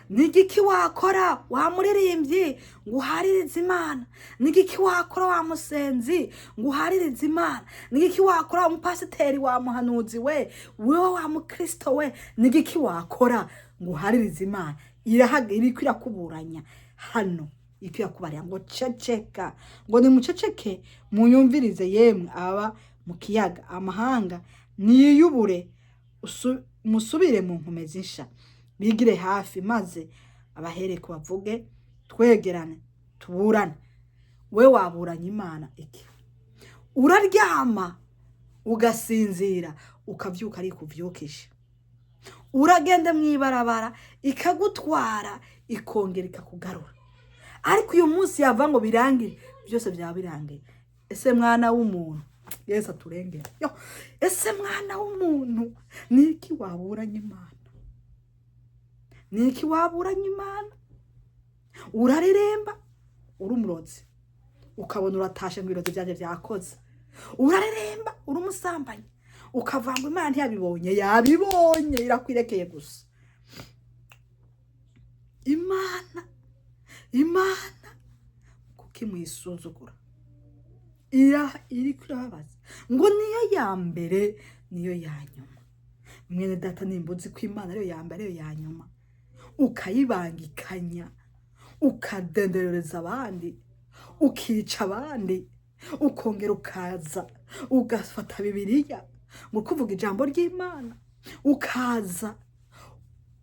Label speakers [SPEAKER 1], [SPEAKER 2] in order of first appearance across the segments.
[SPEAKER 1] Ni igiki wakora wa muririmbyi ngo uharirize Imana? Ni igiki wakora wa musenzi ngo uharirize Imana? Ni igiki wakora wa mupasiteri, wa muhanuzi we, wewe wa mukristo we? Ni igiki wakora ngo uharirize Imana? Iriko irakuburanya hano, iriko irakubarira ngo ceceka, ngo nimuceceke munyumvirize, yemwe aba mu kiyaga. Amahanga niyubure, musubire mu nkomezi nsha, bigire hafi maze abahereko bavuge, twegerane tuburane. We waburanye Imana iki? Uraryama ugasinzira, ukavyuka ari kuvyukije. Uragenda mw'ibarabara ikagutwara, ikongera ikakugarura. Ariko uyu munsi yava ngo birangire, byose byaba birangiye. Ese mwana w'umuntu, Yesu aturengere yo, ese mwana w'umuntu, niki waburanye Imana? Niki waburanye Imana? Uraririmba uri umurozi, ukabona uratashe ngo ibirozi byanjye byakoze. Uraririmba uri umusambanyi, ukavanga Imana ntiyabibonye. Yabibonye, irakwirekeye gusa. Imana, Imana kuko imuyisuzugura, iri kurababaza ngo niyo ya mbere, niyo ya nyuma. Mwene data, nimba uzi ko Imana ariyo ya mbere, ariyo ya nyuma, ukayibangikanya, ukadenderereza abandi, ukica abandi, ukongera ukaza ugafata Bibiliya ngo kuvuga ijambo ry'Imana, ukaza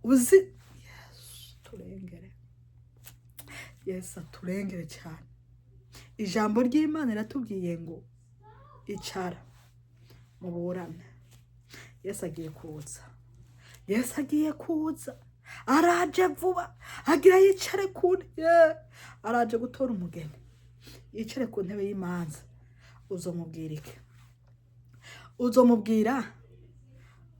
[SPEAKER 1] uzi. Yesu turengere, Yesu aturengere cyane. Ijambo ry'Imana riratubwiye ngo icara muburane. Yesu agiye kuza, Yesu agiye kuza, araje vuba, agira yicare ku ntebe, araje gutora umugeni, yicare ku ntebe y'imanza. Uzomubwira iki? Uzomubwira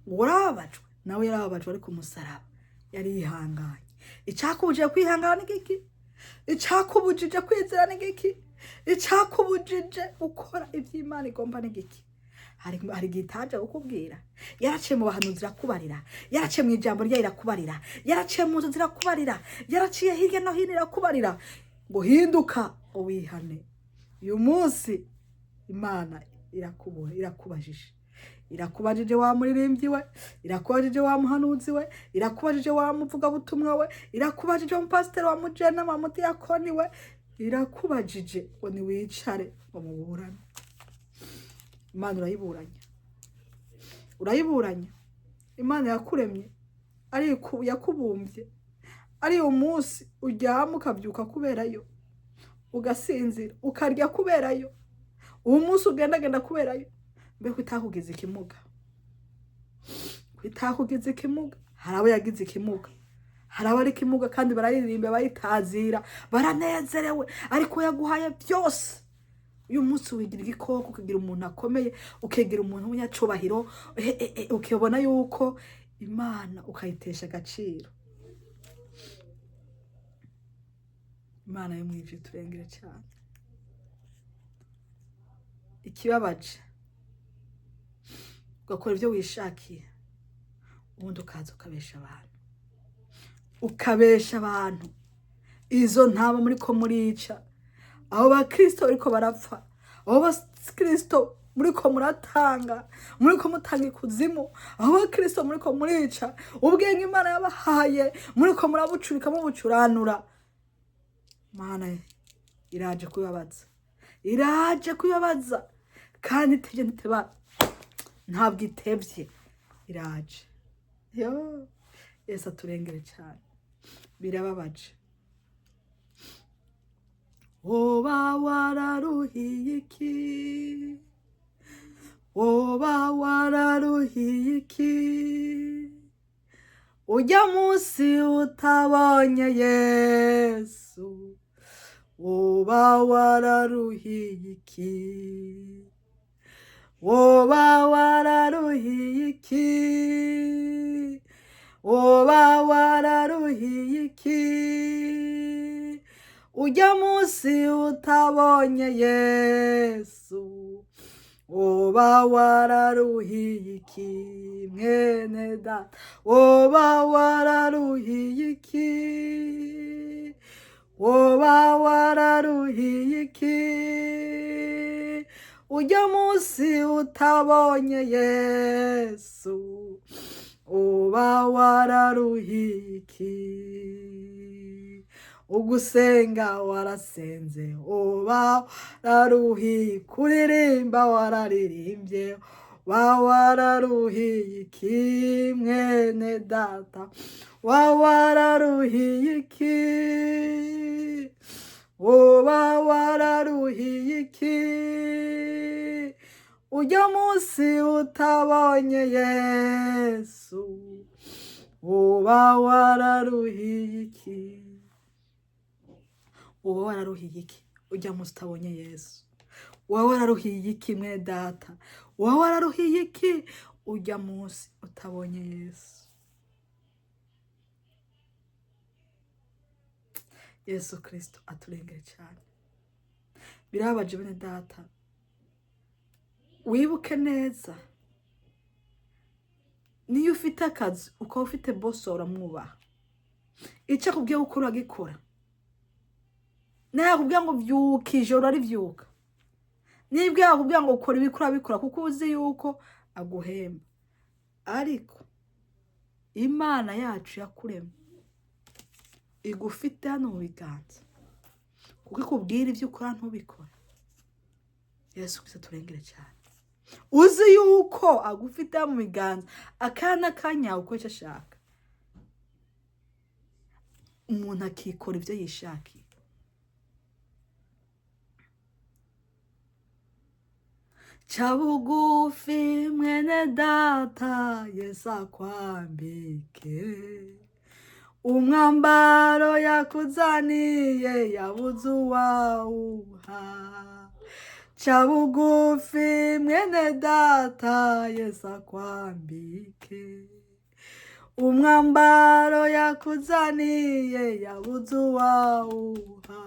[SPEAKER 1] ngo urababajwe? Nawe yarababajwe, ariko umusaraba yari yihanganye. Icyakubujije kwihangana ni giki? Icyakubujije kwizera ni giki? Icyakubujije gukora iby'Imana igomba ni giki? Hari igihe itaje kukubwira. Yaraciye mu bahanuzi irakubarira, yaraciye mu ijambo ryayo irakubarira, yaraciye mu nzu zirakubarira, yaraciye hirya no hino irakubarira ngo hinduka wihane. Uyu munsi Imana irakubura, irakubajije, irakubajije wa muririmbyi we, irakubajije wa muhanuzi we, irakubajije wa muvugabutumwa we, irakubajije wa mupasiteri, wa mujena, wa mudiyakoni we, irakubajije ngo niwicare ngo muburane. Imana urayiburanya? Urayiburanya Imana yakuremye, ari yakubumbye, ari uyu munsi uryama ukabyuka kuberayo, ugasinzira, ukarya kuberayo, uwo munsi ugendagenda kuberayo. Mbe ko itakugize ikimuga? Ko itakugize ikimuga? Hari abo yagize ikimuga, hari abari ikimuga kandi bararirimba, bayitazira, baranezerewe. Ariko yaguhaye byose, uyu munsi wigira igikoko, ukagira umuntu akomeye, ukegera umuntu w'umunyacubahiro, ukabona yuko Imana ukayitesha agaciro. Imana yo mu ijuru turengere cyane. Ikibabaje, ugakora ibyo wishakiye, ubundi ukaza ukabesha abantu, ukabesha abantu. Izo ntabo muri ko murica, abo bakristo bariko barapfa, abo bakristo muriko muratanga, muriko mutanga ikuzimu, abo bakristo muriko murica, ubwenge Imana yabahaye muriko murabucurika, mubucuranura. Mana iraje kubibabaza, iraje kubibabaza, kandi itevye ntiteba, ntabwo itevye, iraje yo. Yesu aturengere cyane, birababaje. Woba wararuhiye iki? Woba wararuhiye iki? Ujya munsi utabonye Yesu, woba wararuhiye iki? Woba wararuhiye iki? Woba wararuhiye iki? Ujya munsi utabonye Yesu, woba wararuhiye iki? Mwene data, woba wararuhiye iki? Woba wararuhiye iki ujya munsi utabonye Yesu? Uba wararuhiye iki? Ugusenga warasenze, uba wararuhiye, kuririmba wararirimbye, uba wararuhiye iki, mwene data? Wa wararuhiye iki? Uba wararuhiye iki ujya munsi utabonye Yesu? Uba wararuhiye iki? Uba wararuhiye iki ujya munsi utabonye Yesu? Uba wararuhiye iki, mwe data? Uba wararuhiye iki ujya munsi utabonye Yesu? Yesu Kristo aturengere cyane. Birababaje, bene data. Wibuke neza, niyo ufite akazi, ukaba ufite boss, uramwubaha. Icyo akubwiye gukora uragikora. Nawe yakubwira ngo vyuka ijoro, arivyuka. Nibwo yakubwira ngo ukora ibikora, bikora, kuko uzi yuko aguhemba. Ariko Imana yacu yakuremye igufite hano mu biganza, kuko ikubwira ibyo ukora ntubikore. Yesu Kristo turengere cyane. Uzi yuko agufite mu biganza akana kanya uko icyo ashaka, umuntu akikora ibyo yishakiye. Ca bugufi, mwene data, Yesu akwambike umwambaro yakuzaniye, yabuze uwawuha. Ca bugufi, mwene data, Yesu akwambike umwambaro yakuzaniye, yabuze uwawuha.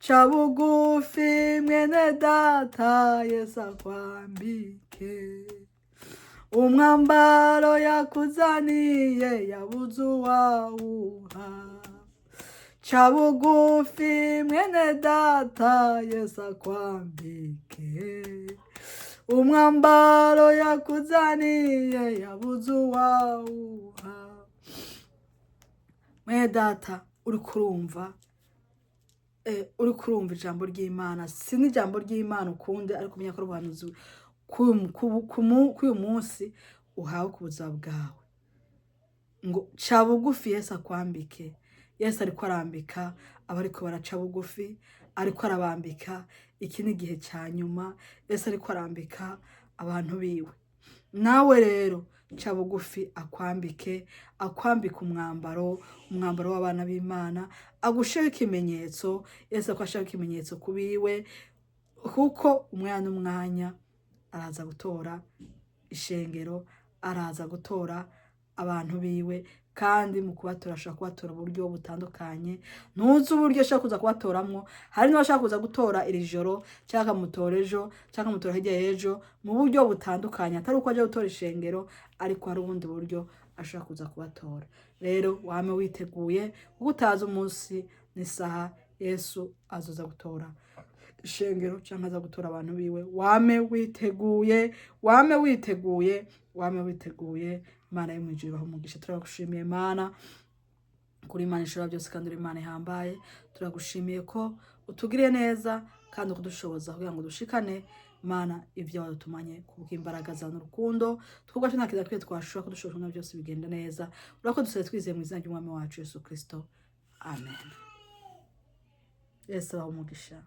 [SPEAKER 1] Ca bugufi, mwene data, Yesu akwambike umwambaro yakuzaniye, yabuze uwawuha. Ca bugufi, mwene data, Yesu akwambike umwambaro yakuzaniye, yabuze uwawuha. Mwene data, uri kurumva, uri kurumva ijambo ry'Imana, si n'ijambo ry'Imana ukunde, ariko umenya ko ari ubuhanuzi k'uyu munsi uhawe ku buzima bwawe, ngo ca bugufi Yesu akwambike. Yesu ariko arambika abariko baraca bugufi, ariko arabambika. Iki ni igihe cya nyuma, Yesu ariko arambika abantu biwe. Nawe rero ca bugufi akwambike, akwambike umwambaro w'abana b'Imana, agusheho ikimenyetso. Yesu ako ashaka ikimenyetso ku biwe, kuko umwanya n'umwanya araza gutora ishengero, araza gutora abantu biwe. Kandi mu kubatora ashobora kubatora uburyo butandukanye. Ntuzi uburyo ashobora kuza kubatoramwo. Hari n'abashaka kuza gutora iri joro, cyangwa akamutora ejo, cyangwa akamutora hirya y'ejo, mu buryo butandukanye, atari uko aje gutora ishengero, ariko hari ubundi buryo ashobora kuza kubatora. Rero wame witeguye, kuko utazi umunsi n'isaha Yesu azoza gutora ishengero cyangwa aza gutora abantu biwe. Wame witeguye, wame witeguye, wame witeguye. Imana yo mu ijuru ibahe umugisha. Turagushimiye Mana, kuri Imana ishobora byose kandi uri Imana ihambaye. Turagushimiye ko utugiriye neza kandi ukudushoboza kugira ngo dushikane, Mana, ibyo wadutumanye kubw'imbaraga zawe n'urukundo. Twubwo nta kidakwiye twashobora kudushoboza kugira byose bigenda neza. Urakoze, dusabe twizeye mu izina ry'Umwami wacu Yesu Kristo, amen. Yesu abahe umugisha.